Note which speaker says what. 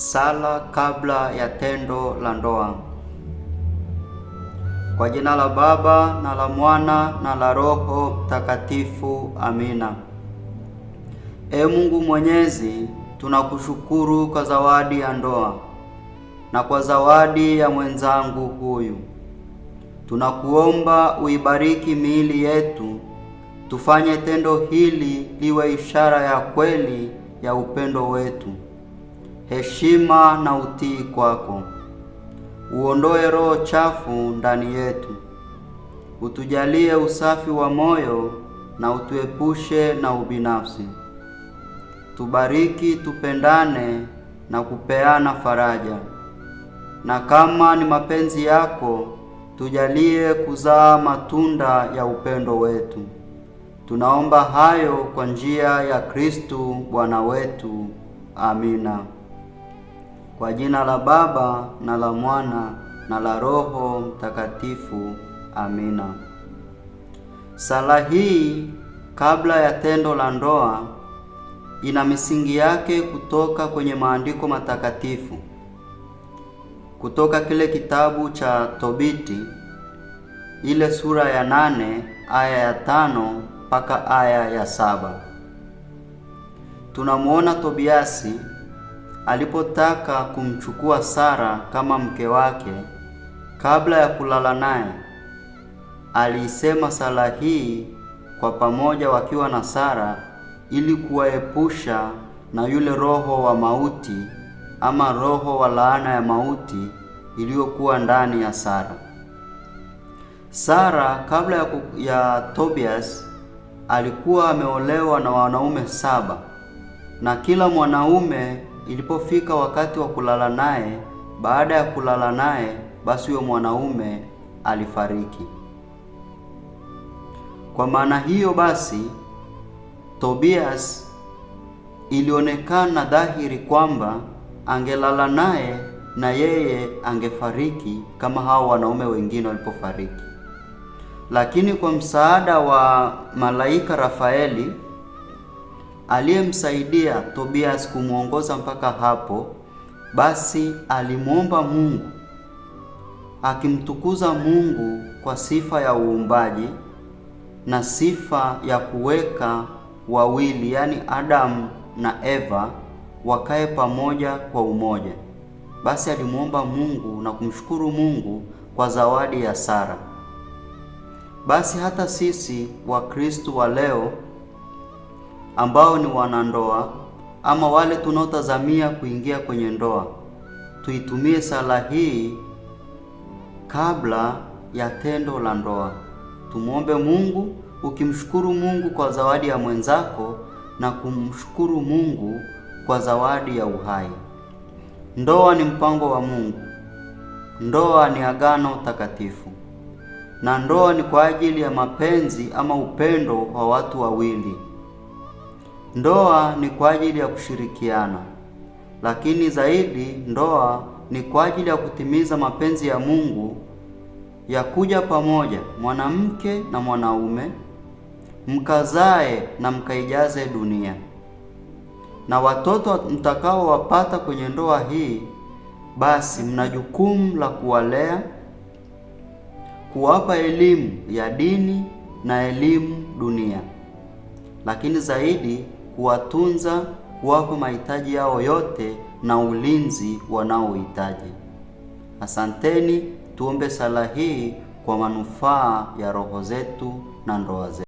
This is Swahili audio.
Speaker 1: Sala kabla ya tendo la ndoa. Kwa jina la Baba na la Mwana na la Roho Mtakatifu. Amina. Ee Mungu Mwenyezi, tunakushukuru kwa zawadi ya ndoa na kwa zawadi ya mwenzangu huyu. Tunakuomba uibariki miili yetu, tufanye tendo hili liwe ishara ya kweli ya upendo wetu, heshima na utii kwako. Uondoe roho chafu ndani yetu, utujalie usafi wa moyo na utuepushe na ubinafsi. Tubariki, tupendane na kupeana faraja, na kama ni mapenzi yako, tujalie kuzaa matunda ya upendo wetu. Tunaomba hayo kwa njia ya Kristu Bwana wetu. Amina. Kwa jina la Baba na la Mwana na la Roho Mtakatifu. Amina. Sala hii kabla ya tendo la ndoa ina misingi yake kutoka kwenye maandiko matakatifu, kutoka kile kitabu cha Tobiti ile sura ya 8 aya ya 5 mpaka aya ya 7. Tunamuona Tobiasi alipotaka kumchukua Sara kama mke wake, kabla ya kulala naye aliisema sala hii kwa pamoja wakiwa na Sara, ili kuwaepusha na yule roho wa mauti ama roho wa laana ya mauti iliyokuwa ndani ya Sara. Sara kabla ya Tobias alikuwa ameolewa na wanaume 7, na kila mwanaume ilipofika wakati wa kulala naye, baada ya kulala naye, basi huyo mwanaume alifariki. Kwa maana hiyo basi, Tobias ilionekana dhahiri kwamba angelala naye na yeye angefariki kama hao wanaume wengine walipofariki. Lakini kwa msaada wa malaika Rafaeli aliyemsaidia Tobias kumuongoza mpaka hapo, basi alimuomba Mungu akimtukuza Mungu kwa sifa ya uumbaji na sifa ya kuweka wawili, yani Adam na Eva, wakae pamoja kwa umoja. Basi alimuomba Mungu na kumshukuru Mungu kwa zawadi ya Sara. Basi hata sisi Wakristo wa leo ambao ni wanandoa ama wale tunaotazamia kuingia kwenye ndoa, tuitumie sala hii kabla ya tendo la ndoa. Tumuombe Mungu, ukimshukuru Mungu kwa zawadi ya mwenzako na kumshukuru Mungu kwa zawadi ya uhai. Ndoa ni mpango wa Mungu. Ndoa ni agano takatifu. Na ndoa ni kwa ajili ya mapenzi ama upendo wa watu wawili. Ndoa ni kwa ajili ya kushirikiana, lakini zaidi ndoa ni kwa ajili ya kutimiza mapenzi ya Mungu ya kuja pamoja mwanamke na mwanaume, mkazae na mkaijaze dunia. Na watoto mtakaowapata kwenye ndoa hii, basi mna jukumu la kuwalea, kuwapa elimu ya dini na elimu dunia, lakini zaidi kuwatunza, kuwapa mahitaji yao yote na ulinzi wanaohitaji. Asanteni, tuombe sala hii kwa manufaa ya roho zetu na ndoa zetu.